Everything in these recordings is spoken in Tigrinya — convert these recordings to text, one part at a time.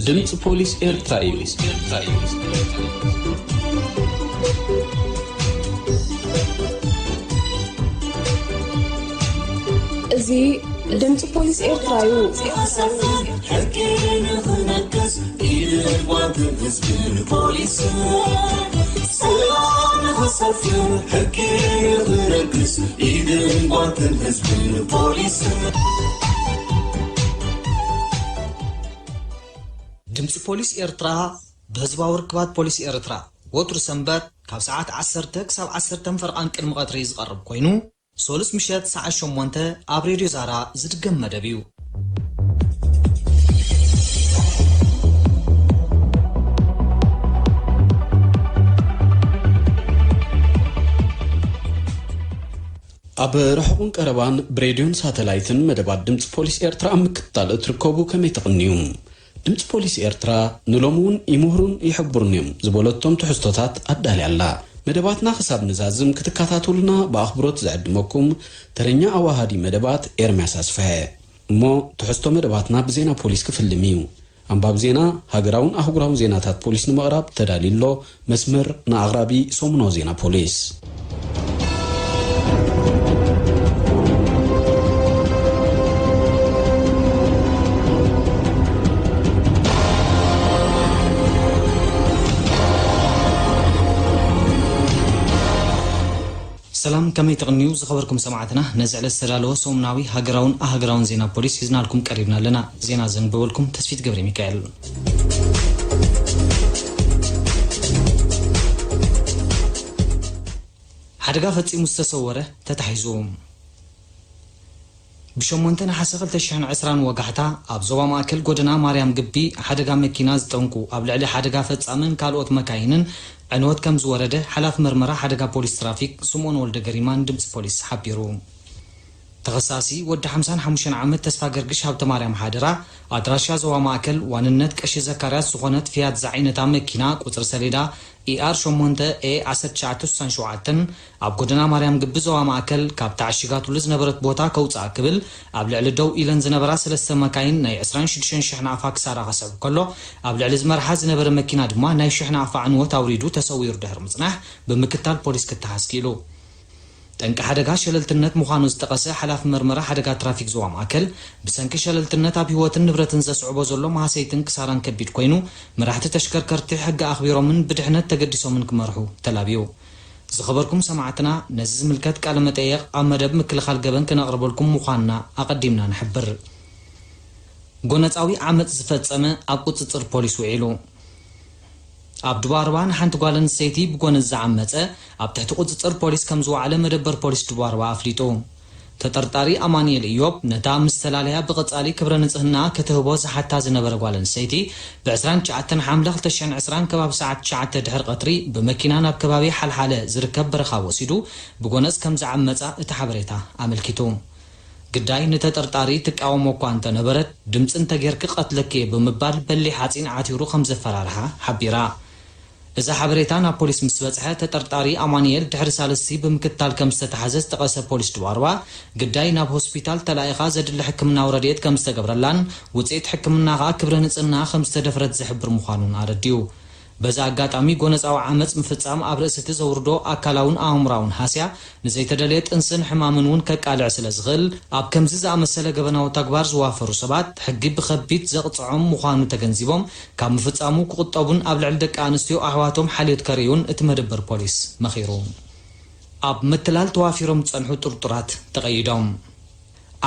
ድምፂ ፖሊስ ኤርትራ እዩ። እዚ ድምፂ ፖሊስ ኤርትራ እዩ። ሕጊ ንኽነግስ ኢድን ጓንትን ህዝብን ፖሊስን ሰላም ንኽሰፍን ሕጊ ንኽነግስ ኢድን ጓንትን ህዝብን ፖሊስን ድምፂ ፖሊስ ኤርትራ ብህዝባዊ ርክባት ፖሊስ ኤርትራ ወትሩ ሰንበት ካብ ሰዓት ዓሰርተ ክሳብ ዓሰርተ ፈርቓን ቅድሚ ቀትሪ ዝቐርብ ኮይኑ፣ ሶሉስ ምሸት ሰዓት ሸሞንተ ኣብ ሬድዮ ዛራ ዝድገም መደብ እዩ። ኣብ ርሑቕን ቀረባን ብሬድዮን ሳተላይትን መደባት ድምፂ ፖሊስ ኤርትራ ኣብ ምክትታል እትርከቡ ከመይ ትቕንዩ? ድምፂ ፖሊስ ኤርትራ ንሎሚ እውን ይምህሩን ይሕብሩን እዮም ዝበለቶም ትሕዝቶታት ኣዳልያ ኣላ። መደባትና ክሳብ ንዛዝም ክትከታተሉና ብኣኽብሮት ዝዕድመኩም ተረኛ ኣዋሃዲ መደባት ኤርምያስ ኣስፍሐ። እሞ ትሕዝቶ መደባትና ብዜና ፖሊስ ክፍልም እዩ። ኣንባቢ ዜና፣ ሃገራውን ኣህጉራውን ዜናታት ፖሊስ ንምቕራብ ተዳልዩ ኣሎ። መስመር ንኣቕራቢ ሰሙናዊ ዜና ፖሊስ። ሰላም፣ ከመይ ትቕንዩ ዝኸበርኩም ሰማዕትና? ነዚ ዕለት ዝተዳለወ ሰሙናዊ ሃገራውን ኣህገራውን ዜና ፖሊስ ሒዝናልኩም ቀሪብና ኣለና። ዜና ዘንበበልኩም ተስፊት ገብረ ሚካኤል። ሓደጋ ፈጺሙ ዝተሰወረ ተታሒዙ። ብሸሞንተ ነሓሰ ክልተ ሽሕን ዕስራን ወጋሕታ ኣብ ዞባ ማእከል ጎደና ማርያም ግቢ ሓደጋ መኪና ዝጠንቁ ኣብ ልዕሊ ሓደጋ ፈጻምን ካልኦት መካይንን ዕንወት ከም ዝወረደ ሓላፊ መርመራ ሓደጋ ፖሊስ ትራፊክ ስምኦን ወልደ ገሪማ ንድምጺ ፖሊስ ሓቢሩ። ተኸሳሲ ወዲ ሓምሳን ሓሙሽተን ዓመት ተስፋ ገርግሽ ሃብተማርያም ሓደራ ኣድራሻ ዞባ ማእከል ዋንነት ቀሺ ዘካርያስ ዝኾነት ፊያት ዝዓይነታ መኪና ቁጽሪ ሰሌዳ ኢኣር ሸሞንተ ኤ ዓሰርተ ትሽዓተ ስሳን ሸውዓተን ኣብ ጎደና ማርያም ግቢ ዞባ ማእከል ካብታ ዓሺጋትሉ ዝነበረት ቦታ ከውጽኣ ክብል ኣብ ልዕሊ ደው ኢለን ዝነበራ ሰለስተ መካይን ናይ ዕስራን ሽዱሽተን ሽሕ ናቕፋ ክሳራ ከስዕብ ከሎ ኣብ ልዕሊ ዝመርሓ ዝነበረ መኪና ድማ ናይ ሽሕ ናቕፋ ዕንወት ኣውሪዱ ተሰዊሩ ድሕሪ ምጽናሕ ብምክታል ፖሊስ ክተሓዝ ክኢሉ። ጠንቂ ሓደጋ ሸለልትነት ምዃኑ ዝጠቐሰ ሓላፊ መርመራ ሓደጋ ትራፊክ ዞባ ማእከል፣ ብሰንኪ ሸለልትነት ኣብ ህይወትን ንብረትን ዘስዕቦ ዘሎ ማህሰይትን ክሳራን ከቢድ ኮይኑ፣ መራሕቲ ተሽከርከርቲ ሕጊ ኣኽቢሮምን ብድሕነት ተገዲሶምን ክመርሑ ተላብዩ። ዝኸበርኩም ሰማዕትና፣ ነዚ ዝምልከት ቃለ መጠየቕ ኣብ መደብ ምክልኻል ገበን ክነቕርበልኩም ምዃንና ኣቐዲምና ንሕብር። ጎነጻዊ ዓመጽ ዝፈጸመ ኣብ ቁጽጽር ፖሊስ ውዒሉ። ኣብ ድባርባ ንሓንቲ ጓል ኣንስተይቲ ብጎነጽ ዝዓመጸ ኣብ ትሕቲ ቁጽጽር ፖሊስ ከም ዝወዓለ መደበር ፖሊስ ድባርባ ኣፍሊጡ። ተጠርጣሪ ኣማኑኤል ኢዮብ ነታ ምስ ተላለያ ብቐጻሊ ክብረ ንጽህና ክትህቦ ዝሓታ ዝነበረ ጓል ኣንስተይቲ ብ ዕስራን ትሽዓተን ሓምለ ክልተ ሽሕን ዕስራን ከባቢ ሰዓት ትሽዓተ ድሕሪ ቀትሪ ብመኪና ናብ ከባቢ ሓልሓለ ዝርከብ በረኻ ወሲዱ ብጎነጽ ከም ዝዓመጻ እቲ ሓበሬታ ኣመልኪቱ። ግዳይ ንተጠርጣሪ ትቃወሞ እኳ እንተነበረት ድምጺ እንተጌርኪ ክቐትለኪ እየ ብምባል በሊሕ ሓጺን ዓቲሩ ከም ዘፈራርሓ ሓቢራ። እዚ ሓበሬታ ናብ ፖሊስ ምስ በጽሐ ተጠርጣሪ ኣማኑኤል ድሕሪ ሳልስቲ ብምክትታል ከም ዝተታሕዘ ዝጠቐሰ ፖሊስ ድባርባ ግዳይ ናብ ሆስፒታል ተላኢኻ ዘድሊ ሕክምናዊ ረድኤት ከም ዝተገብረላን ውጽኢት ሕክምና ከኣ ክብረ ንጽህና ከም ዝተደፍረት ዝሕብር ምዃኑን ኣረዲኡ። በዚ ኣጋጣሚ ጎነጻዊ ዓመጽ ምፍጻም ኣብ ርእሲ እቲ ዘውርዶ ኣካላውን ኣእምራውን ሃስያ ንዘይተደልየ ጥንስን ሕማምን እውን ከቃልዕ ስለ ዝኽእል ኣብ ከምዚ ዝኣመሰለ ገበናዊ ተግባር ዝዋፈሩ ሰባት ሕጊ ብኸቢድ ዘቕጽዖም ምዃኑ ተገንዚቦም ካብ ምፍጻሙ ክቑጠቡን ኣብ ልዕሊ ደቂ ኣንስትዮ ኣሕዋቶም ሓልዮት ከርእዩን እቲ መደበር ፖሊስ መኺሩ። ኣብ ምትላል ተዋፊሮም ዝጸንሑ ጥርጡራት ተቐይዶም።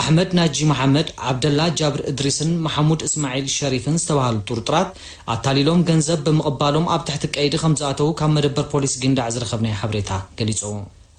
ኣሕመድ ናጂ መሓመድ፣ ዓብደላ ጃብር እድሪስን መሓሙድ እስማዒል ሸሪፍን ዝተባህሉ ጥርጡራት ኣታሊሎም ገንዘብ ብምቕባሎም ኣብ ትሕቲ ቀይዲ ከም ዝኣተዉ ካብ መደበር ፖሊስ ጊንዳዕ ዝረኸብናዮ ሓበሬታ ገሊጹ።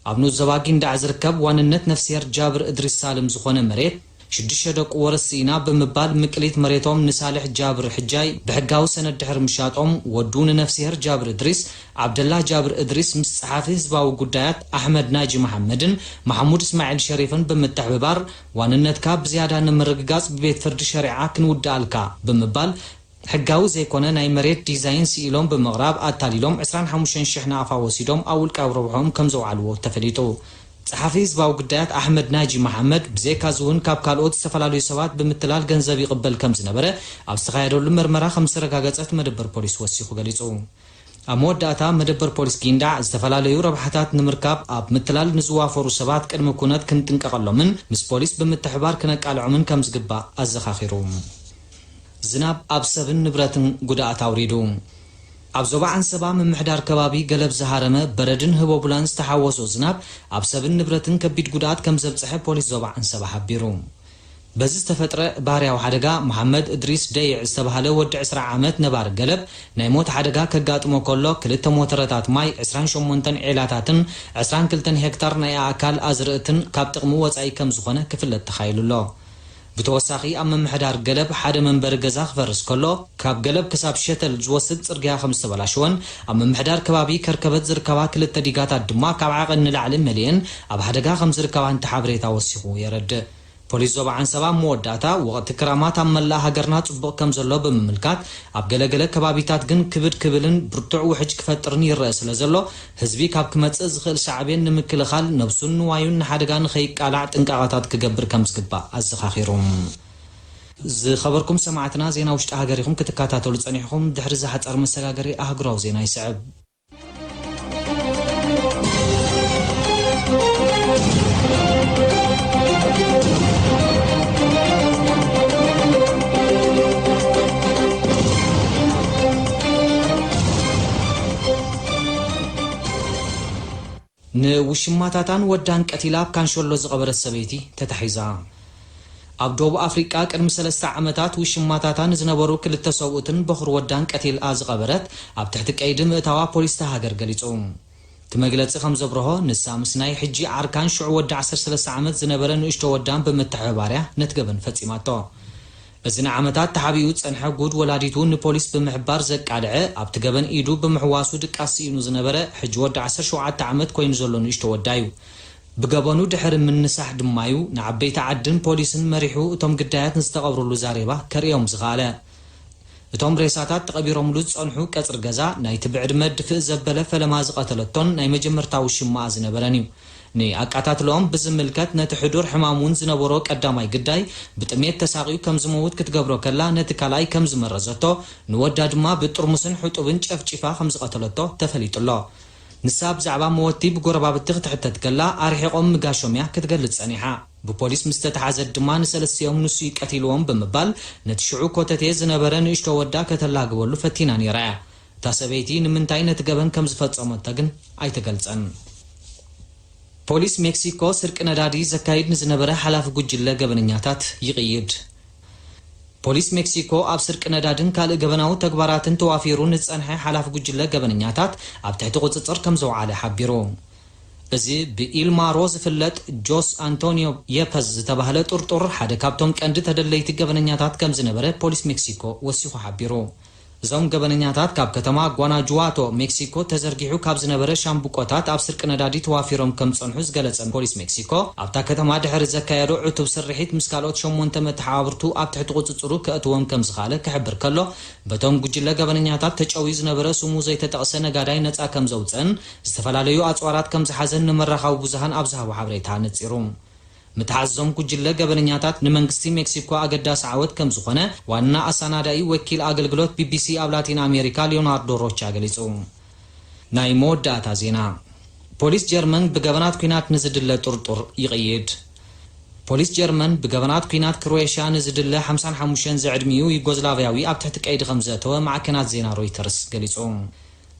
ኣብ ንኡስ ዞባ ጊንዳዕ ዝርከብ ዋንነት ነፍስሄር ጃብር እድሪስ ሳልም ዝኾነ መሬት ሽዱሽተ ደቁ ወረስቲ ኢና ብምባል ምቅሊት መሬቶም ንሳልሕ ጃብር ሕጃይ ብሕጋዊ ሰነድ ድሕሪ ምሻጦም ወዱ ንነፍስሄር ጃብር እድሪስ ዓብደላ ጃብር እድሪስ ምስ ጸሓፊ ህዝባዊ ጉዳያት ኣሕመድ ናጂ መሓመድን መሓሙድ እስማዒል ሸሪፍን ብምትሕብባር ዋንነትካ ብዝያዳ ንምርግጋጽ ብቤት ፍርዲ ሸሪዓ ክንውድኣልካ ብምባል ሕጋዊ ዘይኮነ ናይ መሬት ዲዛይን ስኢሎም ብምቕራብ ኣታሊሎም ዕስራን ሓሙሽተን ሽሕ ናቕፋ ወሲዶም ኣብ ውልቃዊ ረብሖም ከም ዘውዓልዎ ተፈሊጡ። ጸሓፊ ህዝባዊ ጉዳያት ኣሕመድ ናጂ መሓመድ፣ ብዘይካዚ እውን ካብ ካልኦት ዝተፈላለዩ ሰባት ብምትላል ገንዘብ ይቕበል ከም ዝነበረ ኣብ ዝተኻየደሉ መርመራ ከም ዝተረጋገጸት መደበር ፖሊስ ወሲኹ ገሊጹ። ኣብ መወዳእታ፣ መደበር ፖሊስ ጊንዳዕ፣ ዝተፈላለዩ ረብሓታት ንምርካብ ኣብ ምትላል ንዝዋፈሩ ሰባት ቅድሚ ኩነት ክንጥንቀቐሎምን ምስ ፖሊስ ብምትሕባር ክነቃልዖምን ከም ዝግባእ ኣዘኻኺሩ። ዝናብ ኣብ ሰብን ንብረትን ጉድኣት ኣውሪዱ። ኣብ ዞባ ዓንሰባ ምምሕዳር ከባቢ ገለብ ዝሃረመ በረድን ህቦቡላን ዝተሓወሶ ዝናብ ኣብ ሰብን ንብረትን ከቢድ ጉድኣት ከም ዘብጽሐ ፖሊስ ዞባ ዓንሰባ ሓቢሩ። በዚ ዝተፈጥረ ባህርያዊ ሓደጋ፣ መሓመድ እድሪስ ደይዕ ዝተባህለ ወዲ ዕስራ ዓመት ነባሪ ገለብ ናይ ሞት ሓደጋ ከጋጥሞ ከሎ፣ ክልተ ሞተረታት ማይ፣ ዕስራን ሸሞንተን ዒላታትን ዕስራን ክልተን ሄክታር ናይ ኣእካል ኣዝርእትን ካብ ጥቕሚ ወጻኢ ከም ዝኾነ ክፍለጥ ተኻኢሉ ኣሎ። ብተወሳኺ፣ ኣብ ምምሕዳር ገለብ ሓደ መንበሪ ገዛ ክፈርስ ከሎ፣ ካብ ገለብ ክሳብ ሸተል ዝወስድ ጽርግያ ከም ዝተበላሸወን፣ ኣብ ምምሕዳር ከባቢ ከርከበት ዝርከባ ክልተ ዲጋታት ድማ ካብ ዓቐን ንላዕሊ መሊኤን ኣብ ሓደጋ ከም ዝርከባ እቲ ሓበሬታ ወሲኹ የረድእ። ፖሊስ ዞባ ዓንሰባ ኣብ መወዳእታ፣ ወቕቲ ክራማት ኣብ መላእ ሃገርና ጽቡቕ ከም ዘሎ ብምምልካት፣ ኣብ ገለገለ ከባቢታት ግን ክብድ ክብልን ብርቱዕ ውሕጅ ክፈጥርን ይረአ ስለ ዘሎ፣ ህዝቢ ካብ ክመጽእ ዝኽእል ሳዕቤን ንምክልኻል፣ ነብሱን ንዋዩን ንሓደጋ ንኸይቃላዕ ጥንቃቐታት ክገብር ከም ዝግባእ ኣዘኻኺሩ። ዝኸበርኩም ሰማዕትና፣ ዜና ውሽጢ ሃገር ኢኹም ክትከታተሉ ጸኒሕኹም። ድሕሪ እዚ ሓጻር መሰጋገሪ ኣህጉራዊ ዜና ይስዕብ። ንውሽማታታን ወዳን ቀቲላ ኣብ ካንሸሎ ዝቐበረት ሰበይቲ ተታሒዛ። ኣብ ደቡብ ኣፍሪቃ ቅድሚ ሰለስተ ዓመታት ውሽማታታ ንዝነበሩ ክልተ ሰብኡትን በኹር ወዳን ቀቲላ ዝቐበረት ኣብ ትሕቲ ቀይዲ ምእታዋ ፖሊስ እታ ሃገር ገሊጹ። እቲ መግለጺ ከም ዘብርሆ፣ ንሳ ምስ ናይ ሕጂ ዓርካን ሽዑ ወዲ ዓሰርተ ሰለስተ ዓመት ዝነበረ ንእሽቶ ወዳን ብምትሕብባርያ ነቲ ገበን ፈጺማቶ። እዚ ንዓመታት ተሓቢኡ ዝጸንሐ ጉድ ወላዲቱ ንፖሊስ ብምሕባር ዘቃልዐ፣ ኣብቲ ገበን ኢዱ ብምሕዋሱ ድቃስ ስኢኑ ዝነበረ፣ ሕጂ ወዲ ዓሰርተ ሸውዓተ ዓመት ኮይኑ ዘሎ ንእሽቶ ወዳ እዩ። ብገበኑ ድሕሪ ምንሳሕ ድማ'ዩ ንዓበይቲ ዓድን ፖሊስን መሪሑ እቶም ግዳያት ንዝተቐብሩሉ ዛሬባ ከርእዮም ዝኸኣለ። እቶም ሬሳታት ተቐቢሮምሉ ዝጸንሑ ቀጽሪ ገዛ፣ ናይቲ ብዕድመ ድፍእ ዘበለ ፈለማ ዝቐተለቶን ናይ መጀመርታ ውሽማኣ ዝነበረን እዩ። ንኣቃታትልኦም ብዝምልከት፣ ነቲ ሕዱር ሕማም እውን ዝነበሮ ቀዳማይ ግዳይ ብጥሜት ተሳቕዩ ከም ዝመውት ክትገብሮ ከላ፣ ነቲ ካልኣይ ከም ዝመረዘቶ፣ ንወዳ ድማ ብጥርሙስን ሕጡብን ጨፍጪፋ ከም ዝቐተለቶ ተፈሊጡ ኣሎ። ንሳ ብዛዕባ መወቲ ብጎረባብቲ ክትሕተት ከላ፣ ኣርሒቖም ምጋሾም እያ ክትገልጽ ጸኒሓ። ብፖሊስ ምስ ተተሓዘት ድማ፣ ንሰለስቲኦም ንሱ እዩ ቀቲልዎም ብምባል፣ ነቲ ሽዑ ኮተቴ ዝነበረ ንእሽቶ ወዳ ከተላግበሉ ፈቲና ነይራ እያ። እታ ሰበይቲ ንምንታይ ነቲ ገበን ከም ዝፈጸመቶ ግን ኣይተገልጸን። ፖሊስ ሜክሲኮ ስርቂ ነዳዲ ዘካይድ ንዝነበረ ሓላፊ ጉጅለ ገበነኛታት ይቕይድ። ፖሊስ ሜክሲኮ ኣብ ስርቂ ነዳድን ካልእ ገበናዊ ተግባራትን ተዋፊሩ ንዝጸንሐ ሓላፊ ጉጅለ ገበነኛታት ኣብ ትሕቲ ቁጽጽር ከም ዘውዓለ ሓቢሩ። እዚ ብኢልማሮ ዝፍለጥ ጆስ ኣንቶኒዮ የፐዝ ዝተባህለ ጥርጡር ሓደ ካብቶም ቀንዲ ተደለይቲ ገበነኛታት ከም ዝነበረ ፖሊስ ሜክሲኮ ወሲኹ ሓቢሩ። እዞም ገበነኛታት ካብ ከተማ ጓናጁዋቶ፣ ሜክሲኮ፣ ተዘርጊሑ ካብ ዝነበረ ሻምብቆታት ኣብ ስርቂ ነዳዲ ተዋፊሮም ከም ዝጸንሑ ዝገለጸ ፖሊስ ሜክሲኮ፣ ኣብታ ከተማ ድሕሪ ዘካየዶ ዕቱብ ስርሒት ምስ ካልኦት ሸሞንተ መተሓባብርቱ ኣብ ትሕቲ ቁጽጽሩ ከእትዎም ከም ዝኸኣለ ክሕብር ከሎ፣ በቶም ጉጅለ ገበነኛታት ተጨውዩ ዝነበረ ስሙ ዘይተጠቕሰ ነጋዳይ ነጻ ከም ዘውጽአን ዝተፈላለዩ ኣጽዋራት ከም ዝሓዘን ንመራኸቢ ብዙሃን ኣብ ዝሃቦ ሓበሬታ ኣነጺሩ። ምትሓዝ እዞም ጉጅለ ገበነኛታት ንመንግስቲ ሜክሲኮ ኣገዳሲ ዓወት ከም ዝኾነ ዋና ኣሰናዳኢ ወኪል ኣገልግሎት ቢቢሲ ኣብ ላቲን ኣሜሪካ ሊዮናርዶ ሮቻ ገሊጹ። ናይ መወዳእታ ዜና። ፖሊስ ጀርመን ብገበናት ኲናት ንዝድለ ጥርጡር ይቕይድ። ፖሊስ ጀርመን ብገበናት ኲናት ክሮኤሽያ ንዝድለ ሓምሳን ሓሙሽተን ዝዕድሚኡ ዩጎዝላቭያዊ ኣብ ትሕቲ ቀይዲ ከም ዘእተወ ማዕከናት ዜና ሮይተርስ ገሊጹ።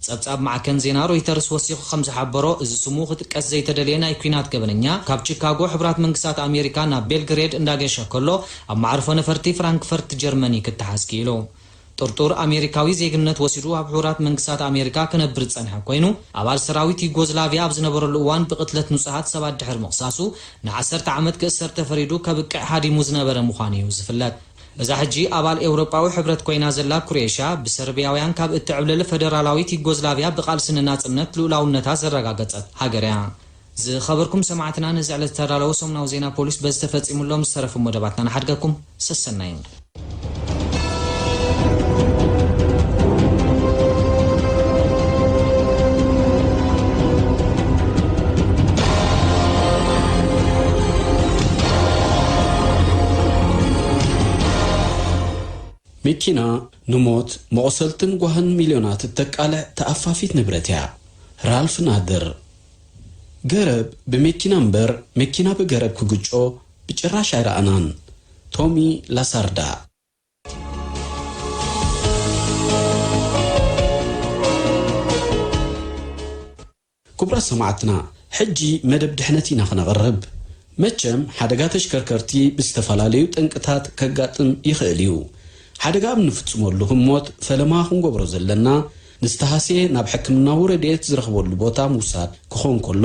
ጸብጻብ ማዕከን ዜና ሮይተርስ ወሲኹ ከም ዝሓበሮ፣ እዚ ስሙ ክጥቀስ ዘይተደልየ ናይ ኲናት ገበነኛ፣ ካብ ቺካጎ ሕቡራት መንግስታት ኣሜሪካ ናብ ቤልግሬድ እንዳገሸ ከሎ፣ ኣብ መዓርፎ ነፈርቲ ፍራንክፈርት ጀርመኒ ክተሓዝ ክኢሉ። ጥርጡር ኣሜሪካዊ ዜግነት ወሲዱ ኣብ ሕቡራት መንግስታት ኣሜሪካ ክነብር ዝጸንሐ ኮይኑ፣ ኣባል ሰራዊት ዩጎዝላቪያ ኣብ ዝነበረሉ እዋን ብቕትለት ንጹሃት ሰባት ድሕሪ ምኽሳሱ፣ ንዓሰርተ ዓመት ክእሰር ተፈሪዱ ከብቅዕ ሃዲሙ ዝነበረ ምዃኑ እዩ ዝፍለጥ። እዛ ሕጂ ኣባል ኤውሮጳዊ ሕብረት ኮይና ዘላ ክሮኤሽያ፣ ብሰርቢያውያን ካብ እትዕብለል ፈደራላዊት ዩጎዝላቪያ ብቃልሲ ንናጽነት ልኡላውነታ ዘረጋገጸት ሃገር እያ። ዝኸበርኩም ሰማዕትና፣ ነዚ ዕለት ዝተዳለወ ሰሙናዊ ዜና ፖሊስ በዚ ተፈጺሙ ኣሎ። ምስ ተረፉ መደባትና ንሓድገኩም። ሰሰናዩ። መኪና ንሞት፣ መቑሰልትን ጓህን ሚልዮናት እተቃልዕ ተኣፋፊት ንብረት እያ። ራልፍ ናድር። ገረብ ብመኪና እምበር፣ መኪና ብገረብ ክግጮ ብጭራሽ ኣይረኣናን። ቶሚ ላሳርዳ። ክቡራት ሰማዕትና፣ ሕጂ መደብ ድሕነት ኢና ክነቕርብ። መቸም፣ ሓደጋ ተሽከርከርቲ ብዝተፈላለዩ ጠንቅታት ከጋጥም ይኽእል እዩ። ሓደጋ ኣብ ንፍጽመሉ ህሞት፣ ፈለማ ክንገብሮ ዘለና፣ ንዝተሃስየ ናብ ሕክምናዊ ረድኤት ዝረኽበሉ ቦታ ምውሳድ ክኸውን ከሎ፣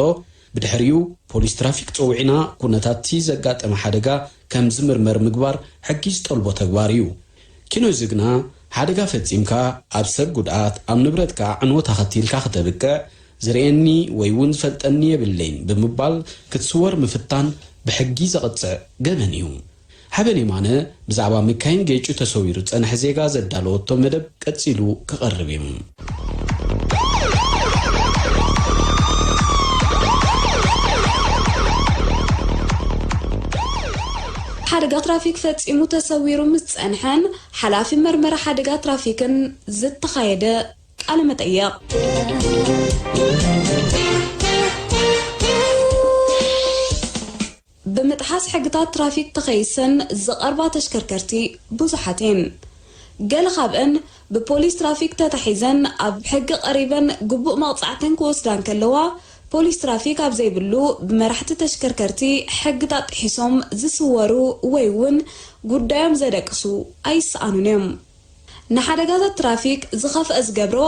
ብድሕሪኡ፣ ፖሊስ ትራፊክ ጸዊዕና፣ ኩነታት'ቲ ዘጋጠመ ሓደጋ ከም ዝምርመር ምግባር፣ ሕጊ ዝጠልቦ ተግባር እዩ። ኪኖ ዝግና፣ ሓደጋ ፈጺምካ፣ ኣብ ሰብ ጉድኣት፣ ኣብ ንብረትካ ዕንወት ኣኸቲልካ ክተብቅዕ፣ ዝርእየኒ ወይ እውን ዝፈልጠኒ የብለይን ብምባል ክትስወር ምፍታን ብሕጊ ዘቕጽዕ ገበን እዩ። ሓበን የማነ ብዛዕባ መካይን ገይጩ ተሰዊሩ ዝጸንሐ ዜጋ ዘዳለወቶ መደብ ቀጺሉ ክቐርብ እዩ። ሓደጋ ትራፊክ ፈጺሙ ተሰዊሩ ምስ ጸንሐን ሓላፊ መርመራ ሓደጋ ትራፊክን ዝተኻየደ ቃለ መጠይቕ። ብምጥሓስ ሕግታት ትራፊክ ተኸይሰን ዝቐርባ ተሽከርከርቲ ብዙሓት እየን። ገለ ካብአን ብፖሊስ ትራፊክ ተታሒዘን ኣብ ሕጊ ቀሪበን ግቡእ መቕጻዕተን ክወስዳ እንከለዋ፣ ፖሊስ ትራፊክ ኣብ ዘይብሉ ብመራሕቲ ተሽከርከርቲ ሕግታት ጥሒሶም ዝስወሩ ወይ እውን ጉዳዮም ዘደቅሱ ኣይሰኣኑን እዮም። ንሓደጋታት ትራፊክ ዝኸፍአ ዝገብሮ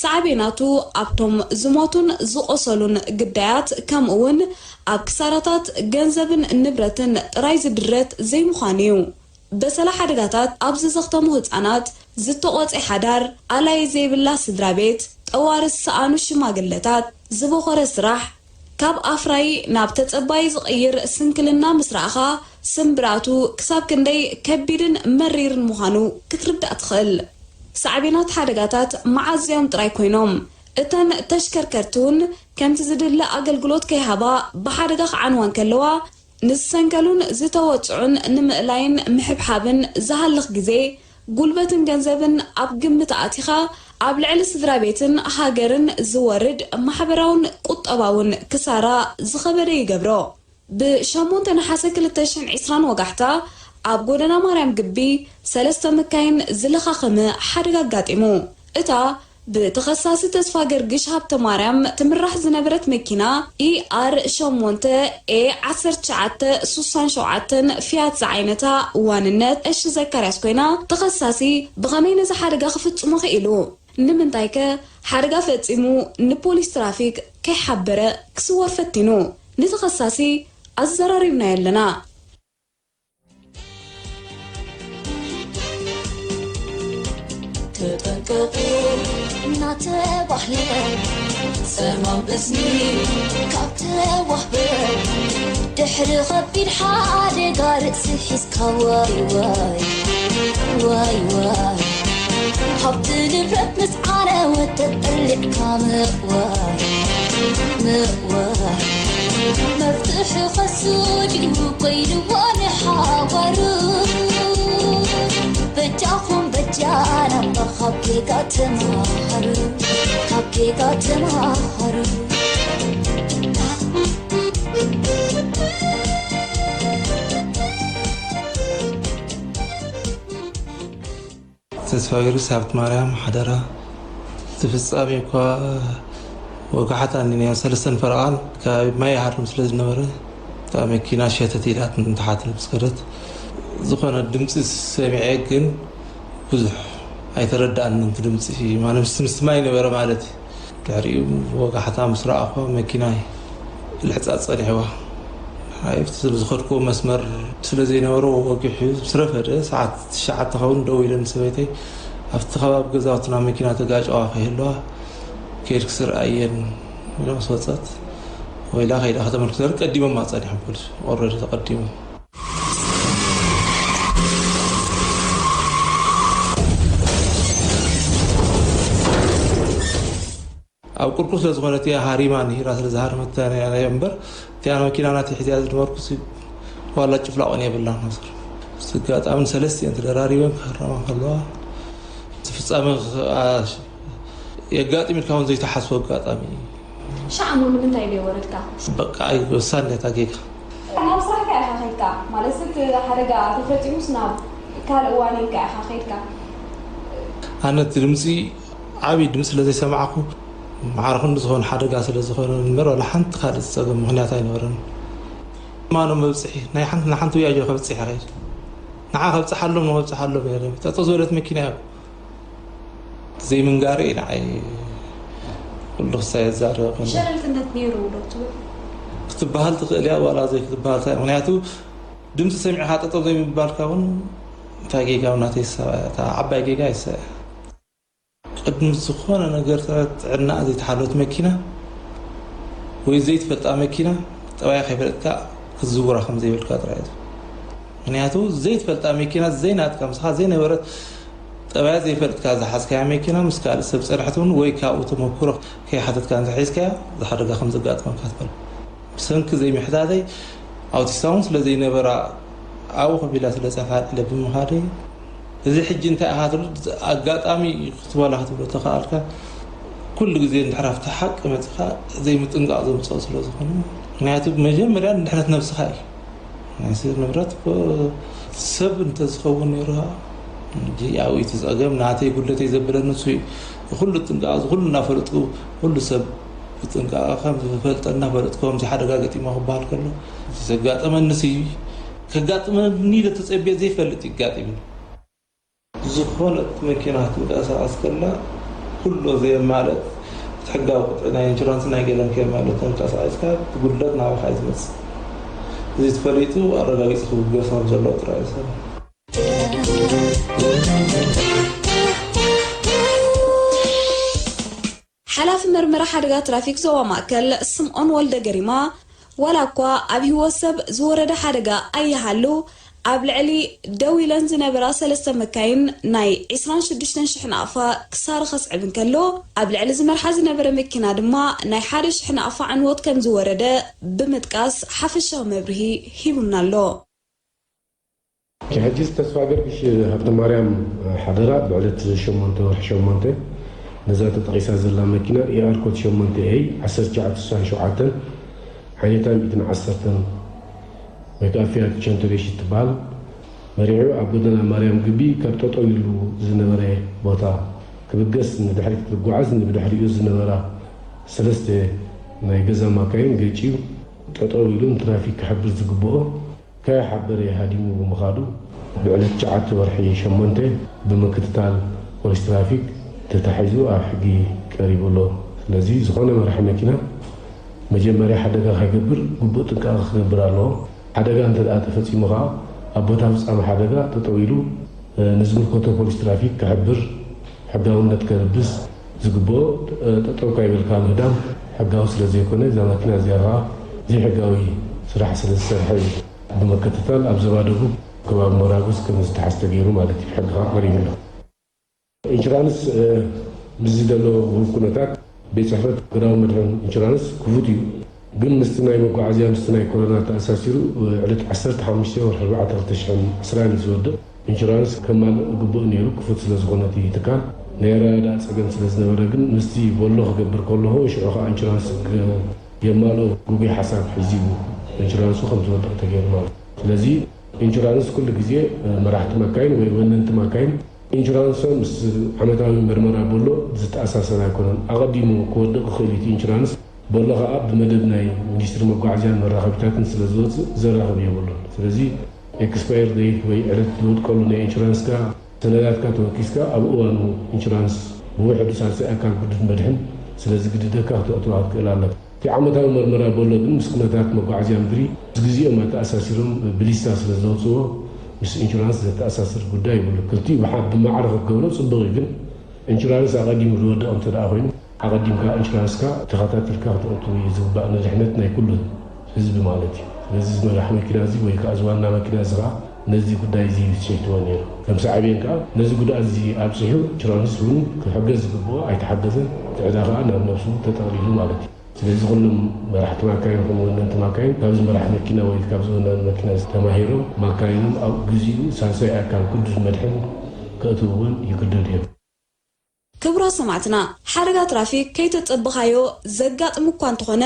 ሳዕቤናቱ ኣብቶም ዝሞቱን ዝቖሰሉን ግዳያት ከምኡ እውን ኣብ ክሳራታት ገንዘብን ንብረትን ጥራይ ዝድረት ዘይምዃኑ እዩ። በሰላ ሓደጋታት ኣብ ዝዘኽተሙ ህጻናት፣ ዝተቖጸ ሓዳር፣ ኣላይ ዘይብላ ስድራ ቤት፣ ጠዋሪ ዝሰኣኑ ሽማግለታት፣ ዝበኾረ ስራሕ፣ ካብ ኣፍራዪ ናብ ተጸባዪ ዝቕይር ስንክልና ምስ ረኣኻ፣ ስምብራቱ ክሳብ ክንደይ ከቢድን መሪርን ምዃኑ ክትርዳእ ትኽእል። ሳዕቤናት ሓደጋታት መዓዝ እዮም ጥራይ ኮይኖም? እተን ተሽከርከርቲ እውን ከምቲ ዝድለ ኣገልግሎት ከይሃባ ብሓደጋ ክዓንዋ እንከለዋ፣ ንዝሰንከሉን ዝተወጽዑን ንምእላይን ምሕብሓብን ዝሃልኽ ግዜ፣ ጉልበትን ገንዘብን ኣብ ግምት ኣእቲኻ፣ ኣብ ልዕሊ ስድራ ቤትን ሃገርን ዝወርድ ማሕበራውን ቁጠባውን ክሳራ ዝኸበደ ይገብሮ። ብ8 ነሓሰ ክልተ ሽሕን ዕስራን ወጋሕታ፣ ኣብ ጎደና ማርያም ግቢ ሰለስተ መካይን ዝለኻኸመ ሓደጋ ኣጋጢሙ። እታ ብተኸሳሲ ተስፋ ገርግሽ ሃብተ ማርያም ትምራሕ ዝነበረት መኪና፣ ኢ ኣር ሸሞንተ ኤ ዓሰርተ ትሽዓተ ስሳን ሸውዓተን ፊያት ዝዓይነታ ዋንነት ቀሺ ዘካርያስ ኮይና፣ ተኸሳሲ ብኸመይ ነዚ ሓደጋ ክፍጽሞ ክኢሉ? ንምንታይከ ሓደጋ ፈጺሙ ንፖሊስ ትራፊክ ከይሓበረ ክስወር ፈቲኑ? ንተኸሳሲ ኣዘራሪብናዮ ኣለና። ተጠንቀቁ እናተባህለ ጸማም እዝኒ ካብ ተዋህበ፣ ድሕሪ ከቢድ ሓደጋ ርእሲ ሒዝካ ዋይ ዋይ ዋይ ዋይ፣ ሃብቲ ንብረት ምስ ዓነወ ተጠሊዕካ ምእዋይ ምእዋይ፣ መፍትሒ ከሱ ድዩ ኮይንዎ ንሓዋሩ? በጃኹም በጃና እባ ካብ ጌጋ ተምሃሩ፣ ካብ ጌጋ ተምሃሩ። ተስፋ ጊዮርጊስ ሃብተ ማርያም ሓደራ። እቲ ፍጻሜ እኳ ወጋሕታ እንድንያ ሰለስተን ፈረቓን ከባቢ ማይ ሃርም ስለ ዝነበረ፣ እታ መኪና ሸተት ኢላት ንታሓት ምስ ከደት፣ ዝኾነ ድምጺ ሰሚዐ፣ ግን ብዙሕ ኣይተረዳኣንን እቲ ድምጺ። ማለት ምስ፣ ምስ ማይ ነበረ ማለት እዩ። ድሕሪኡ ወጋሕታ ምስ ረኣኹዋ መኪናይ ልሕጻ ጸኒሕዋ። ሓይፍቲ ዝኸድኩዎ መስመር ስለ ዘይነበሮ ወጊሑ ምስ ረፈደ፣ ሰዓት ትሽዓተ ኸውን ደው ኢለ ንሰበይተይ፣ ኣብቲ ከባቢ ገዛውትና መኪና ተጋጨዋ ከይህልዋ፣ ከይድኪ ስርኣየን ኢላ ምስ ወጸት፣ ወይላ ከይዳ ከተመልክት፣ ቀዲሞማ ጸኒሖም ፖሊስ፣ ኦልሬዲ ተቐዲሞም። ኣብ ቁልቁል ስለ ዝኾነት እያ ሃሪማ፣ ንሂራ ስለ ዝሃረመት እያ እምበር፣ እቲኣ መኪና ናተይ ሒዘያ ዝነበርኩ ሲ-፣ ዋላ ጭፍላቕ እውን የብላን። ስጋጣሚ ሰለስቲአን ተደራሪበን ክህረማ ከለዋ፣ ፍጻመ የጋጥም ኢልካ እውን ዘይትሓስቦ ኣጋጣሚ እዩ። ሻዕ እሞ ንምንታይ ዶ ወረድካ? በቃ ኣይወሳን ነታ ጌጋ። ናብ ስራሕካ ኢኻ ከይድካ ማለት እቲ ሓደጋ ተፈፂሙስ ናብ ካልእ ዋኒንካ ኢኻ ከይድካ? ኣነ እቲ ድምፂ ዓብዪ ድምፂ ስለ ዘይሰማዕኩ ማዕረ ክንዲ ዝኾነ ሓደጋ ስለ ዝኾነ እምበር ዋላ ሓንቲ ካልእ ዝፀገም ምክንያት ኣይነበረን። ማኖ መብፅሒ ናይ ሓንቲ ንሓንቲ ውያጆ ከብፅሕ ይኽእል ንዓ ከብፅሓሎም ከብፅሓሎም ጠጠው ዝበለት መኪና እያ። ዘይምንጋር እዩ ንዓይ። ኩሉ ክሳይ የዛረበ ከሎ ሸለልትነት ነይሩ ዶ ትብል? ክትበሃል ትኽእል እያ ዋላ ዘይክትበሃል ታ ምክንያቱ ድምፂ ሰሚዕካ ጠጠው ዘይምባልካ እውን እታ ጌጋ እውን ናተይ ሰብኣያ እታ ዓባይ ጌጋ ይሰ ቅድሚ ዝኾነ ነገር ጥዕና ዘይተሓለወት መኪና ወይ ዘይትፈልጣ መኪና ጠባያ ከይፈለጥካ ክትዝውራ ከም ዘይብልካ ጥራይ እዩ። ምክንያቱ ዘይትፈልጣ መኪና ዘይናትካ ምሳኻ ዘይነበረት ጠባያ ዘይፈልጥካ ዝሓዝካያ መኪና ምስ ካልእ ሰብ ጸንሐት እውን ወይ ካብኡ ተመክሮ ከይሓተትካ እንተሒዝካያ ዝሓደጋ ከም ዘጋጥመካ ትፈልጥ። ብሰንኪ ዘይምሕታተይ ኣውቲስታ እውን ስለ ዘይነበራ ኣብኡ ከቢላ ስለ ጸንሓት ኢለ ብምኻደይ እዚ ሕጂ እንታይ ኢኻ ትብል ኣጋጣሚ ክትበላ ክትብሎ ተኸኣልካ ኩሉ ግዜ እንድሕር ኣብቲ ሓቂ መፂኻ ዘይምጥንቃቕ ዘምፅኦ ስለ ዝኾነ ምክንያቱ መጀመርያ ንድሕነት ነብስኻ እዩ ናይ ሰብ ንብረት እኮ ሰብ እንተዝኸውን ነይሩ ኸዓ ሕጂ ኣብኡ እቲ ፀገም ናተይ ጉድለተይ ዘብለኒ ንሱ እዩ ኩሉ ጥንቃቕ እዚ ኩሉ እናፈለጥኩ ኩሉ ሰብ ብጥንቃቐ ከም ዝፈልጠና ፈለጥኩ ከምዚ ሓደጋ ገጢሞ ክበሃል ከሎ ዘጋጠመንስ እዩ ከጋጥመኒ ኢለ ተፀብየ ዘይፈልጥ ይጋጢምኒ ዝኾነት መኪና ክትንቀሳቐስ ከላ ኩሎ ዘየማለት እቲ ሕጋዊ ቅጥዒ ናይ ኢንሹራንስ ናይ ገለን ከየማለት ተንቀሳቒስካ እቲ ጉድለት ናባኻ እዩ ዝመፅእ እዚ ተፈሊጡ ኣረጋጊፁ ክብገስ ከም ዘለዎ ጥራይ እዩ ሰብ ሓላፊ መርመራ ሓደጋ ትራፊክ ዞባ ማእከል ስምኦን ወልደ ገሪማ ዋላ እኳ ኣብ ህይወት ሰብ ዝወረደ ሓደጋ ኣይሃሉ ኣብ ልዕሊ ደው ኢለን ዝነበራ ሰለስተ መካይን ናይ ዕስራን ሽዱሽተን ሽሕ ናቕፋ ክሳራ ከስዕብ እንከሎ ኣብ ልዕሊ ዝመርሓ ዝነበረ መኪና ድማ ናይ ሓደ ሽሕ ናቕፋ ዕንወት ከም ዝወረደ ብምጥቃስ ሓፈሻዊ መብርሂ ሂቡና ኣሎ። ሕጂ ተስፋ ገርግሽ ሃብተማርያም ሓደራ ብዕለት ሸሞንተ ወርሒ ሸሞንተ ነዛ ተጠቒሳ ዘላ መኪና ኢኣርኮት ሸሞንተ ኤይ ዓሰርተ ትሽዓተ ስሳን ሸውዓተን ሓይነታ ሚእትን ዓሰርተን ወይ ከዓ ፊያት ቸንቶቤሽ ትበሃል መሪሑ ኣብ ጎደና ማርያም ግቢ ካብ ጠጠው ኢሉ ዝነበረ ቦታ ክብገስ ንድሕሪት ክጓዓዝ ንብድሕሪኡ ዝነበራ ሰለስተ ናይ ገዛ ማካይን ገጭዩ ጠጠው ኢሉ ንትራፊክ ክሕብር ዝግብኦ ከይሓበረ ሃዲሙ ብምኻዱ ብዕለት ትሽዓተ ወርሒ ሸሞንተ ብምክትታል ፖሊስ ትራፊክ ተታሒዙ ኣብ ሕጊ ቀሪቡ ኣሎ። ስለዚ ዝኾነ መራሒ መኪና መጀመርያ ሓደጋ ከይገብር ግቡእ ጥንቃቐ ክገብር ኣለዎ። ሓደጋ እንተ ደኣ ተፈጺሙ ከኣ ኣብ ቦታ ፍጻመ ሓደጋ ጠጠው ኢሉ ንዝምልከቶ ፖሊስ ትራፊክ ክሕብር ሕጋውነት ከልብስ ዝግብኦ ጠጠው ካይበልካ ምህዳም ሕጋዊ ስለ ዘይኮነ እዛ መኪና እዚኣ ከኣ ዘይሕጋዊ ስራሕ ስለ ዝሰርሐ እዩ ብምክትታል ኣብ ዞባ ደቡብ ከባቢ ሞራጉስ ከም ዝተሓዝ ተገይሩ ማለት እዩ ብሕጊ ከኣ ቀሪቡ ኣሎ ኢንሹራንስ ምስዚ ዘሎ ውሁብ ኩነታት ቤት ፅሕፈት ሃገራዊ መድሕን ኢንሹራንስ ክፉት እዩ ግን ምስቲ ናይ መጓዓዝያ ምስቲ ናይ ኮሮና ተኣሳሲሩ ዕለት ዓሰርተ ሓሙሽተ ወርሒ ኣርባዕተ ክልተ ሽሕን ዕስራን እዩ ዝወድእ ኢንሹራንስ ከማልእ ግቡእ ነይሩ ክፉት ስለ ዝኾነ እቲ ትካል ናይ ኣረዳድኣ ፀገም ስለ ዝነበረ ግን ምስቲ ቦሎ ክገብር ከለኹ ሽዑ ከዓ ኢንሹራንስ የማልኦ ግጉይ ሓሳብ ሒዙ እዩ ኢንሹራንሱ ከም ዝወድቕ ተገይሩ ማለት እዩ ስለዚ ኢንሹራንስ ኩሉ ግዜ መራሕቲ መካይን ወይ ወነንቲ መካይን ኢንሹራንሶም ምስ ዓመታዊ መርመራ ቦሎ ዝተኣሳሰር ኣይኮነን ኣቐዲሙ ክወድቕ ይኽእል እዩ ኢንሹራንስ ቦሎ ከዓ ብመደብ ናይ ሚኒስትሪ መጓዓዝያን መራኸቢታትን ስለ ዝወፅእ ዘራኽብ የብሉን ስለዚ ኤክስፓየር ዴት ወይ ዕለት ዝወድቀሉ ናይ ኢንሹራንስካ ሰነዳትካ ተወኪስካ ኣብ እዋኑ ኢንሹራንስ ብውሕዱ ሳልሳይ ኣካል ግዱድ መድሕን ስለ ዝግድደካ ክተእትዋ ክትክእል ኣለካ እቲ ዓመታዊ መርመራ ቦሎ ግን ምስ ኩነታት መጓዓዝያ ምድሪ ምስ ግዜኦም ኣተኣሳሲሮም ብሊስታ ስለ ዘውፅእዎ ምስ ኢንሹራንስ ዘተኣሳስር ጉዳይ የብሉ ክልቲኡ ብሓ ብማዕረ ክትገብሮ ፅቡቕ እዩ ግን ኢንሹራንስ ኣቐዲሙ ዝወድቕ እንተ ደኣ ኮይኑ ኣቐዲምካ ኢንሹራንስካ ተኸታቲልካ ክተእቱ እዩ ዝግባእ ንድሕነት ናይ ኩሉ ህዝቢ ማለት እዩ ስለዚ እዚ መራሕ መኪና እዚ ወይ ከዓ እዚ ዋና መኪና እዚ ከዓ ነዚ ጉዳይ እዚ ይስሕትዎ ነይሩ ከም ሳዕቤን ከዓ ነዚ ጉድኣት እዚ ኣብፂሑ ኢንሹራንስ እውን ክሕገዝ ዝግብኦ ኣይተሓገዘን እቲ ዕዳ ከዓ ናብ ነብሱ ተጠቕሊሉ ማለት እዩ ስለዚ ኩሎም መራሕቲ ማካይን ይኹን ወነንቲ ማካይን ካብዚ መራሕ መኪና ወይ ካብዚ ወናኒ መኪና እዚ ተማሂሮም ማካይኖም ኣብ ግዚኡ ሳልሳይ ኣካል ግዱስ መድሕን ከእትውወን ይግደዱ እዮም። ክቡራት ሰማዕትና፣ ሓደጋ ትራፊክ ከይተጸበኻዮ ዘጋጥም እኳ እንተኾነ፣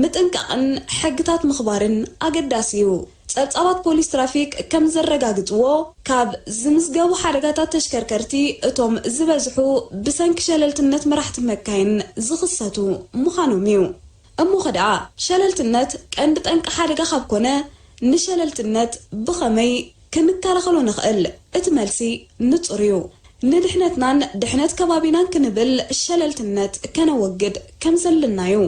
ምጥንቃቕን ሕግታት ምኽባርን ኣገዳሲ እዩ። ጸብጻባት ፖሊስ ትራፊክ ከም ዘረጋግጽዎ፣ ካብ ዝምዝገቡ ሓደጋታት ተሽከርከርቲ እቶም ዝበዝሑ ብሰንኪ ሸለልትነት መራሕቲ መካይን ዝኽሰቱ ምዃኖም እዩ። እሞ ኸደኣ፣ ሸለልትነት ቀንዲ ጠንቂ ሓደጋ ካብ ኮነ፣ ንሸለልትነት ብኸመይ ክንከላኸሎ ንኽእል? እቲ መልሲ ንጹር እዩ። ንድሕነትናን ድሕነት ከባቢናን ክንብል ሸለልትነት ከነወግድ ከም ዘለና እዩ።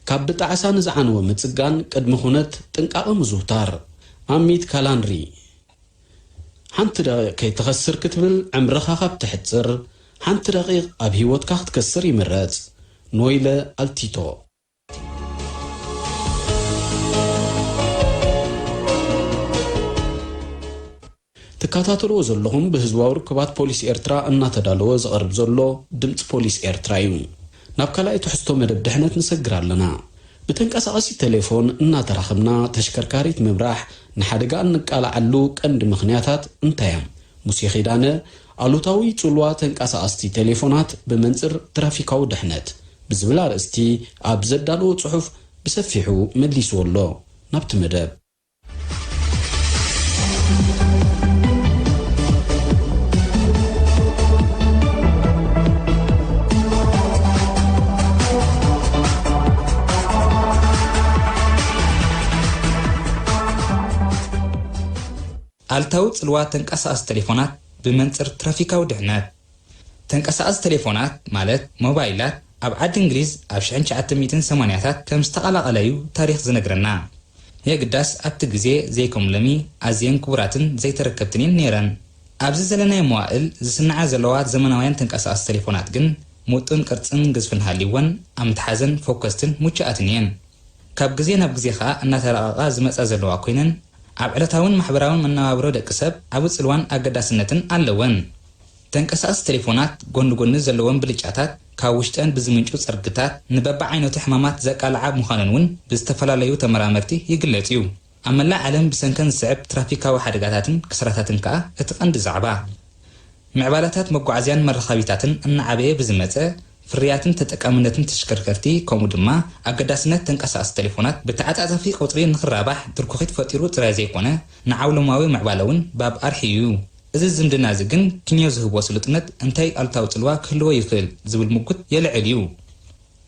ካብ ብጣዕሳ ንዝዓነወ ምጽጋን ቅድሚ ኩነት ጥንቃቐ ምዝውታር። ኣሚት ካላንድሪ። ሓንቲ ደቂቕ ከይትኸስር ክትብል ዕምርኻ ካብ ትሕጽር፣ ሓንቲ ደቂቕ ኣብ ህይወትካ ክትከስር ይምረጽ። ኖይለ ኣልቲቶ። ትከታተልዎ ዘለኹም ብህዝባዊ ርክባት ፖሊስ ኤርትራ እናተዳለወ ዝቐርብ ዘሎ ድምፂ ፖሊስ ኤርትራ እዩ። ናብ ካልኣይ ትሕዝቶ መደብ ድሕነት ንሰግር ኣለና። ብተንቀሳቓሲ ቴሌፎን እናተራኸብና ተሽከርካሪት ምምራሕ ንሓደጋ እንቃላዓሉ ቀንዲ ምኽንያታት እንታይ እዮም? ሙሴ ኪዳነ፣ ኣሉታዊ ጽልዋ ተንቀሳቐስቲ ቴሌፎናት ብመንጽር ትራፊካዊ ድሕነት ብዝብል ኣርእስቲ ኣብ ዘዳለዎ ጽሑፍ ብሰፊሑ መሊስዎ ኣሎ። ናብቲ መደብ። ኣልታዊ ጽልዋ ተንቀሳቐስቲ ቴሌፎናት ብመንጽር ትራፊካዊ ድሕነት። ተንቀሳቐስቲ ቴሌፎናት፣ ማለት ሞባይላት፣ ኣብ ዓዲ እንግሊዝ ኣብ ሽሕን ትሽዓተ ሚእትን ሰማንያታት ከም ዝተቐላቐለ እዩ ታሪኽ ዝነግረና። የግዳስ ኣብቲ ግዜ ዘይከም ሎሚ ኣዝየን ክቡራትን ዘይተረከብትን እየን ነይረን። ኣብዚ ዘለናዮ መዋእል ዝስንዓ ዘለዋ ዘመናውያን ተንቀሳቐስቲ ቴሌፎናት ግን ምውጥን ቅርጽን ግዝፍን ሃልይወን ኣብ ምትሓዘን ፎከስትን ምቹኣትን እየን። ካብ ግዜ ናብ ግዜ ከኣ እናተራቐቓ ዝመጻ ዘለዋ ኮይነን ኣብ ዕለታውን ማሕበራውን መነባብሮ ደቂ ሰብ ዓቢ ጽልዋን ኣገዳስነትን ኣለወን። ተንቀሳቐስቲ ቴሌፎናት ጎኒ ጎኒ ዘለወን ብልጫታት ካብ ውሽጠን ብዝምንጩ ጸርግታት ንበብዓይነቱ ሕማማት ዘቃልዓ ምዃነን እውን ብዝተፈላለዩ ተመራመርቲ ይግለጽ እዩ። ኣብ መላእ ዓለም ብሰንከን ዝስዕብ ትራፊካዊ ሓደጋታትን ክስረታትን ከኣ እቲ ቀንዲ ዛዕባ። ምዕባለታት መጓዓዝያን መራኸቢታትን እናዓበየ ብዝመጸ፣ ፍርያትን ተጠቃምነትን ተሽከርከርቲ፣ ከምኡ ድማ ኣገዳስነት ተንቀሳቐስቲ ቴሌፎናት ብተዓጻጻፊ ቁጽሪ ንኽራባሕ ትርኩኺት ፈጢሩ ጥራይ ዘይኮነ፣ ንዓውለማዊ ምዕባለ እውን ባብ ኣርሒዩ እዩ። እዚ ዝምድና እዚ ግን ክንዮ ዝህቦ ስሉጥነት እንታይ ኣሉታዊ ጽልዋ ክህልዎ ይኽእል ዝብል ምጉት የልዕል እዩ።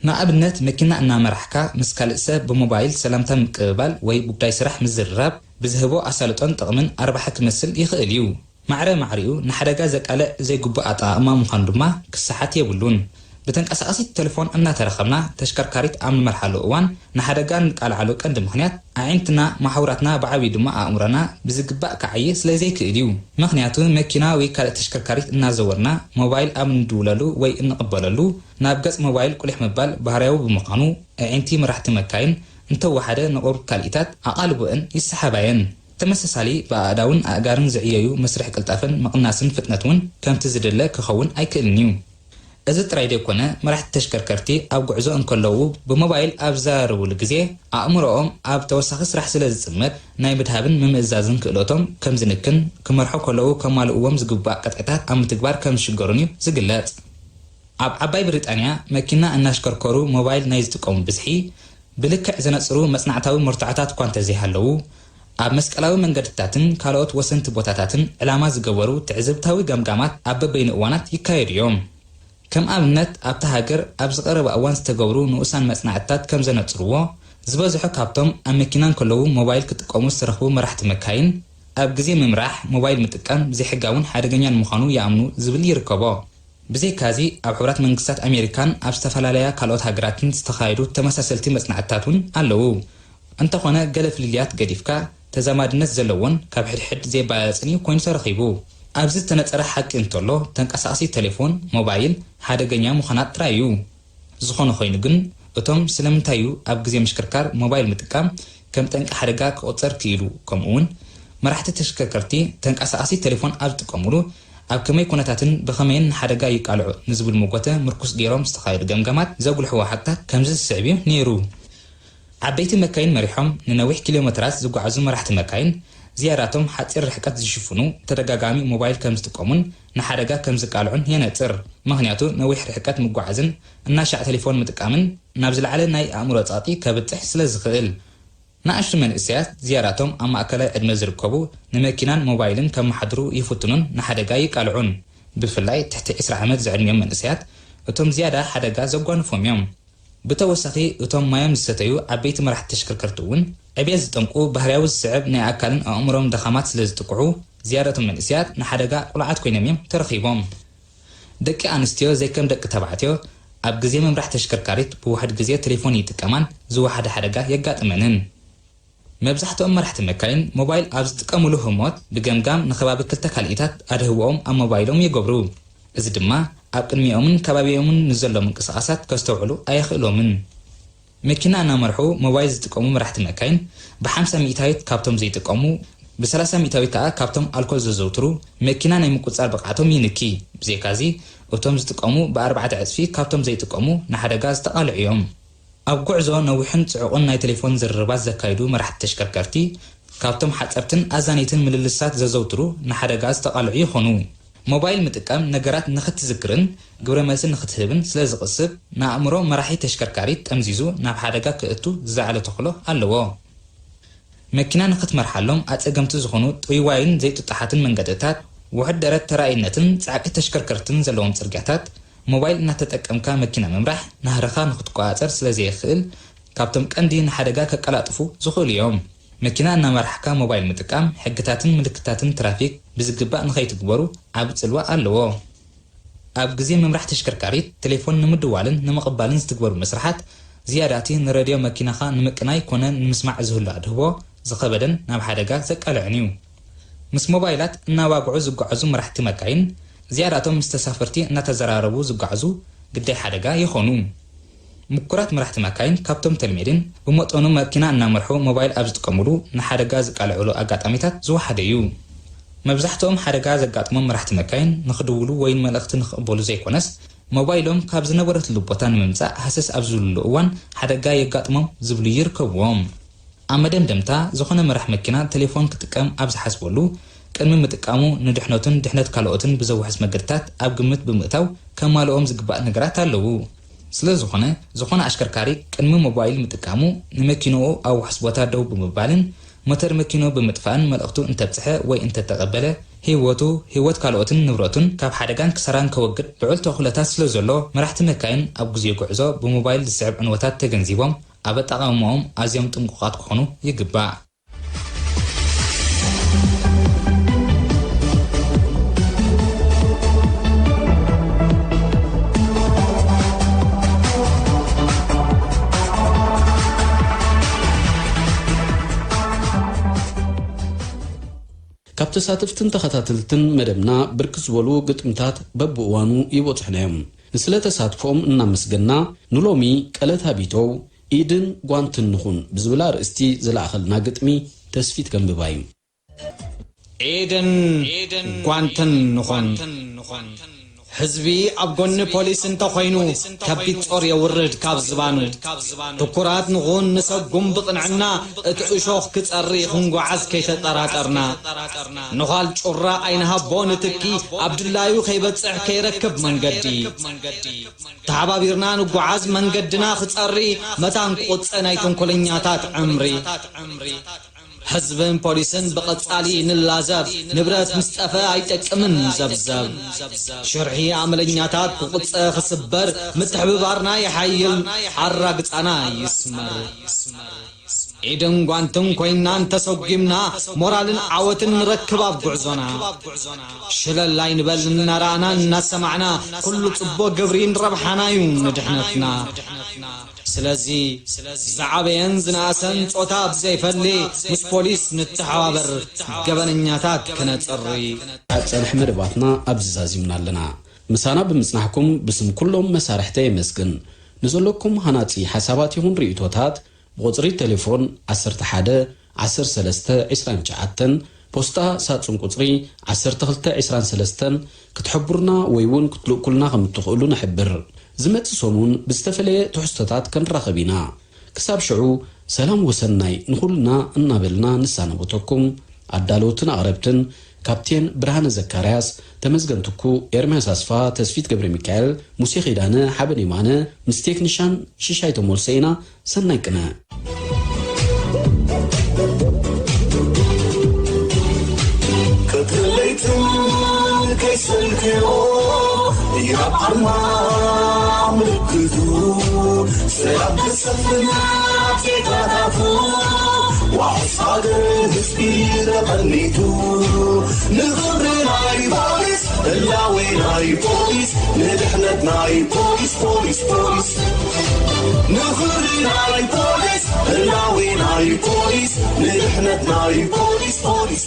ንኣብነት፣ መኪና እናመራሕካ ምስ ካልእ ሰብ ብሞባይል ሰላምታ ምቅብባል ወይ ጉዳይ ስራሕ ምዝርራብ ብዝህቦ ኣሳልጦን ጥቕምን ኣርባሒ ክመስል ይኽእል እዩ። ማዕረ ማዕሪኡ ንሓደጋ ዘቃልዕ ዘይግቡእ ኣጠቓቕማ ምዃኑ ድማ ክሰሓት የብሉን። ብተንቀሳቓሲት ቴሌፎን እናተራኸብና ተሽከርካሪት ኣብ ንመርሓሉ እዋን ንሓደጋ እንቃልዓሉ ቀንዲ ምኽንያት ኣዒንትና፣ መሓውራትና፣ ብዓብዩ ድማ ኣእምሮና ብዝግባእ ክዓዪ ስለዘይክእል እዩ። ምኽንያቱ መኪና ወይ ካልእ ተሽከርካሪት እናዘወርና ሞባይል ኣብ እንደውለሉ ወይ እንቕበለሉ ናብ ገጽ ሞባይል ቁሊሕ ምባል ባህርያዊ ብምዃኑ ኣዒንቲ መራሕቲ መካይን እንተወሓደ ንቑሩብ ካልኢታት ኣቓልቦኣን ይሰሓባየን። ተመሳሳሊ ብኣእዳውን ኣእጋርን ዝዕየዩ መስርሕ ቅልጣፈን ምቕናስን ፍጥነት እውን ከምቲ ዝድለ ክኸውን ኣይክእልን እዩ። እዚ ጥራይ ደይኮነ፣ መራሕቲ ተሽከርከርቲ ኣብ ጉዕዞ እንከለዉ ብሞባይል ኣብ ዝዘራረብሉ ግዜ ኣእምሮኦም ኣብ ተወሳኺ ስራሕ ስለ ዝጽመድ ናይ ምድሃብን ምምእዛዝን ክእለቶም ከም ዝንክን ክመርሑ ከለዉ ከማልእዎም ዝግባእ ቅጥዕታት ኣብ ምትግባር ከም ዝሽገሩን እዩ ዝግለጽ። ኣብ ዓባይ ብሪጣንያ መኪና እናሽከርከሩ ሞባይል ናይ ዝጥቀሙ ብዝሒ ብልክዕ ዘነጽሩ መጽናዕታዊ መርትዖታት እኳ እንተዘይሃለዉ፣ ኣብ መስቀላዊ መንገድታትን ካልኦት ወሰንቲ ቦታታትን ዕላማ ዝገበሩ ትዕዝብታዊ ገምጋማት ኣብ በበይኑ እዋናት ይካየዱ እዮም። ከም ኣብነት ኣብታ ሃገር ኣብዚ ቀረባ እዋን ዝተገብሩ ንኡሳን መጽናዕትታት ከም ዘነጽርዎ፣ ዝበዝሑ ካብቶም ኣብ መኪና እንከለዉ ሞባይል ክጥቀሙ ዝተረኽቡ መራሕቲ መካይን፣ ኣብ ግዜ ምምራሕ ሞባይል ምጥቃም ዘይሕጋውን ሓደገኛን ምዃኑ ይኣምኑ ዝብል ይርከቦ። ብዘይካዚ ኣብ ሕቡራት መንግስታት ኣሜሪካን ኣብ ዝተፈላለያ ካልኦት ሃገራትን ዝተኻየዱ ተመሳሰልቲ መጽናዕትታት እውን ኣለዉ። እንተኾነ ገለ ፍልልያት ገዲፍካ ተዛማድነት ዘለዎን ካብ ሕድሕድ ዘይበላለጽን እዩ ኮይኑ ተረኺቡ። ኣብዚ ዝተነጸረ ሓቂ እንተሎ ተንቀሳቓሲ ቴሌፎን ሞባይል ሓደገኛ ምዃናት ጥራይ እዩ። ዝኾነ ኮይኑ ግን እቶም ስለምንታይ እዩ ኣብ ግዜ ምሽክርካር ሞባይል ምጥቃም ከም ጠንቂ ሓደጋ ክቑጸር ክኢሉ፣ ከምኡውን መራሕቲ ተሽከርከርቲ ተንቀሳቓሲ ቴሌፎን ኣብ ዝጥቀምሉ ኣብ ከመይ ኩነታትን ብኸመይን ንሓደጋ ይቃልዑ ንዝብል መጎተ ምርኩስ ገይሮም ዝተኻየዱ ገምጋማት ዘጉልሕዎ ሓቅታት ከምዚ ዝስዕብ እዩ ነይሩ። ዓበይቲ መካይን መሪሖም ንነዊሕ ኪሎ ሜትራት ዝጓዓዙ መራሕቲ መካይን፣ ዝያዳቶም ሓጺር ርሕቀት ዝሽፍኑ ተደጋጋሚ ሞባይል ከም ዝጥቀሙን ንሓደጋ ከም ዝቃልዑን የነጽር። ምኽንያቱ ነዊሕ ርሕቀት ምጉዓዝን እናሻዕ ቴሌፎን ምጥቃምን ናብ ዝለዓለ ናይ ኣእምሮ ጸቕጢ ከብጽሕ ስለ ዝኽእል። ንኣሽቱ መንእሰያት፣ ዝያዳቶም ኣብ ማእከላይ ዕድመ ዝርከቡ፣ ንመኪናን ሞባይልን ከመሓድሩ ይፍትኑን ንሓደጋ ይቃልዑን። ብፍላይ ትሕቲ ዕስራ ዓመት ዝዕድሚኦም መንእሰያት እቶም ዝያዳ ሓደጋ ዘጓንፎም እዮም። ብተወሳኺ፣ እቶም ማዮም ዝሰተዩ ዓበይቲ መራሕቲ ተሽከርከርቲ እውን ዕብየት ዝጠንቁ ባህርያዊ ዝስዕብ ናይ ኣካልን ኣእምሮን ደኻማት ስለ ዝጥቅዑ፣ ዝያዳቶም መንእሰያት ንሓደጋ ቅሉዓት ኮይኖም እዮም ተረኺቦም። ደቂ ኣንስትዮ ዘይከም ደቂ ተባዕትዮ ኣብ ግዜ ምምራሕ ተሽከርካሪት ብውሕድ ግዜ ቴሌፎን ይጥቀማን ዝወሓደ ሓደጋ የጋጥመንን። መብዛሕትኦም መራሕቲ መካይን ሞባይል ኣብ ዝጥቀሙሉ ህሞት ብገምጋም ንከባቢ ክልተ ካልኢታት ኣድህቦኦም ኣብ ሞባይሎም ይገብሩ። እዚ ድማ ኣብ ቅድሚኦምን ከባቢኦምን ንዘሎ ምንቅስቓሳት ከስተውዕሉ ኣየኽእሎምን። መኪና እናመርሑ ሞባይል ዝጥቀሙ መራሕቲ መካይን ብ ሓምሳ ሚእታዊት ካብቶም ዘይጥቀሙ፣ ብ ሰላሳ ሚእታዊት ከኣ ካብቶም ኣልኮል ዘዘውትሩ መኪና ናይ ምቁጽጻር ብቕዓቶም ይንኪ። ብዘይካዚ፣ እቶም ዝጥቀሙ ብኣርባዕተ ዕጽፊ ካብቶም ዘይጥቀሙ ንሓደጋ ዝተቓልዑ እዮም። ኣብ ጉዕዞ ነዊሕን ጽዑቕን ናይ ቴሌፎን ዝርርባት ዘካይዱ መራሕቲ ተሽከርከርቲ፣ ካብቶም ሓጸርትን ኣዛነይትን ምልልሳት ዘዘውትሩ ንሓደጋ ዝተቓልዑ ይኾኑ። ሞባይል ምጥቃም ነገራት ንኽትዝክርን ግብረ መልሲ ንኽትህብን ስለ ዝቕስብ፣ ንኣእምሮ መራሒ ተሽከርካሪት ጠምዚዙ ናብ ሓደጋ ክእቱ ዝለዓለ ተኽእሎ ኣለዎ። መኪና ንኽትመርሓሎም ኣጸገምቲ ዝኾኑ ጥውይዋይን ዘይጥጡሓትን መንገድታት፣ ውሑድ ደረት ተራእይነትን ጻዕቂ ተሽከርከርትን ዘለዎም ጽርግያታት፣ ሞባይል እናተጠቀምካ መኪና ምምራሕ ናህርኻ ንኽትቆጻጸር ስለ ዘየኽእል፣ ካብቶም ቀንዲ ንሓደጋ ከቀላጥፉ ዝኽእሉ እዮም። መኪና እናመራሕካ ሞባይል ምጥቃም፣ ሕግታትን ምልክታትን ትራፊክ ብዝግባእ ንኸይትግበሩ ዓቢ ጽልዋ ኣለዎ። ኣብ ግዜ ምምራሕ ተሽከርካሪት፣ ቴሌፎን ንምድዋልን ንምቕባልን ዝትግበሩ መስርሓት፣ ዝያዳቲ ንሬድዮ መኪናኻ ንምቅናይ ኮነ ንምስማዕ ዝህሉ ኣድህቦ ዝኸበደን ናብ ሓደጋ ዘቃልዕን እዩ። ምስ ሞባይላት እናዋግዑ ዝጓዓዙ መራሕቲ መካይን፣ ዝያዳቶም ምስ ተሳፈርቲ እናተዘራረቡ ዝጓዓዙ ግዳይ ሓደጋ ይኾኑ። ምኩራት መራሕቲ መካይን ካብቶም ተልሜድን ብመጠኑ መኪና እናመርሑ ሞባይል ኣብ ዝጥቀሙሉ ንሓደጋ ዝቃልዑሉ ኣጋጣሚታት ዝወሓደ እዩ። መብዛሕትኦም ሓደጋ ዘጋጥሞም መራሕቲ መካይን ንኽድውሉ ወይ መልእኽቲ ንኽቕበሉ ዘይኮነስ፣ ሞባይሎም ካብ ዝነበረትሉ ቦታ ንምምጻእ ሃሰስ ኣብ ዝብልሉ እዋን ሓደጋ የጋጥሞም ዝብሉ ይርከብዎም። ኣብ መደምደምታ፣ ዝኾነ መራሕ መኪና ቴሌፎን ክጥቀም ኣብ ዝሓስበሉ፣ ቅድሚ ምጥቃሙ ንድሕነቱን ድሕነት ካልኦትን ብዘውሕስ መገድታት ኣብ ግምት ብምእታው ከማልኦም ዝግባእ ነገራት ኣለዉ። ስለ ዝኾነ፣ ዝኾነ ኣሽከርካሪ ቅድሚ ሞባይል ምጥቃሙ ንመኪንኡ ኣብ ውሑስ ቦታ ደው ብምባልን ሞተር መኪንኡ ብምጥፋእን መልእኽቱ እንተብጽሐ ወይ እንተተቐበለ፣ ህይወቱ፣ ህይወት ካልኦትን ንብረቱን ካብ ሓደጋን ክሳራን ከወግድ ልዑል ተኽእሎታት ስለ ዘሎ፣ መራሕቲ መካይን ኣብ ግዜ ጉዕዞ ብሞባይል ዝስዕብ ዕንወታት ተገንዚቦም ኣብ ኣጠቓቕማኦም ኣዝዮም ጥንቁቓት ክኾኑ ይግባእ። ካብ ተሳተፍትን ተኸታተልትን መደብና ብርክት ዝበሉ ግጥምታት በብእዋኑ ይበጽሑና እዮም። ንስለ ተሳትፎኦም እናመስገና፣ ንሎሚ ቀለታ ቢተው ኢድን ጓንትን ንኹን ብዝብል ኣርእስቲ ዝለኣኸልና ግጥሚ ተስፊት ከንብባ እዩ። ኢድን ጓንትን ንኹን። ህዝቢ ኣብ ጎኒ ፖሊስ እንተኾይኑ፣ ከቢድ ጾር የውርድ ካብ ዝባኑ። ትኩራት ንኹን፣ ንሰጉም ብቕንዕና፣ እቲ እሾኽ ክጸሪ ክንጓዓዝ ከይተጠራጠርና። ንዃል ጩራ ኣይንሃቦ ንትኪ፣ ኣብ ድላዩ ከይበጽሕ ከይረክብ መንገዲ። ተሓባቢርና ንጓዓዝ፣ መንገድና ክጸሪ፣ መታን ክቑጸ ናይ ተንኮለኛታት ዕምሪ። ህዝብን ፖሊስን ብቐጻሊ ንላዘብ፣ ንብረት ምስ ጠፍአ ኣይጠቅምን ዘብዘብ። ሽርሒ ኣመለኛታት ክቑጸ ክስበር፣ ምትሕብባርና ይሓይል፣ ኣራግጻና ይስመር። ኢድን ጓንትን ኮይና እንተሰጒምና፣ ሞራልን ዓወትን ንረክብ ኣብ ጉዕዞና። ሽለል ኣይንበል እናረኣና እናሰማዕና፣ ኩሉ ጽቡቕ ግብሪ ንረብሓና እዩ ንድሕነትና። ስለዚ ዝዓበየን ዝነኣሰን ጾታ ብዘይፈሊ ምስ ፖሊስ ንተሓባበር፣ ገበነኛታት ክነጽሪ። ኣብ ጸንሒ መደባትና ኣብዚ ዛዚምና ኣለና። ምሳና ብምጽናሕኩም ብስም ኩሎም መሳርሕተ የመስግን። ንዘለኩም ሃናጺ ሓሳባት ይኹን ርእይቶታት ብቁጽሪ ቴሌፎን ዓሰርተ ሓደ ዓሰርተ ሰለስተ ዕስራን ትሽዓተን፣ ፖስታ ሳጹን ቁጽሪ ዓሰርተ ክልተ ዕስራን ሰለስተን ክትሕብሩና ወይ እውን ክትልእኩልና ከም እትኽእሉ ንሕብር። ዝመጽእ ሰሙን ብዝተፈለየ ትሕዝቶታት ክንራኸብ ኢና። ክሳብ ሽዑ ሰላም ወሰናይ ንኹልና እናበልና ንሳናበተኩም ኣዳለውትን ኣቕረብትን ካፕቴን ብርሃነ ዘካርያስ፣ ተመስገን ትኩ፣ ኤርምያስ ኣስፋ፣ ተስፊት ገብረ ሚካኤል፣ ሙሴ ኪዳነ፣ ሓበን የማነ፣ ምስ ቴክኒሻን ሽሻይ ተሞልሰ ኢና። ሰናይ ቅነ። ቀትርን ለይትን ከይሰልክዮ፣ ህያብ ኣርማ ምልክቱ፣ ሰላም ክሰፍን ኣብ ዜጋታቱ፣ ዋሕስ ሃገር ህዝቢ ተቐኒቱ፣ ንኽብሪ ናይ ፖሊስ፣ ህላዌ ናይ ፖሊስ፣ ንድሕነት ናይ ፖሊስ፣ ፖሊስ፣ ፖሊስ፣ ንኽብሪ ናይ ፖሊስ፣ ህላዌ ናይ ፖሊስ፣ ንድሕነት ናይ ፖሊስ፣ ፖሊስ፣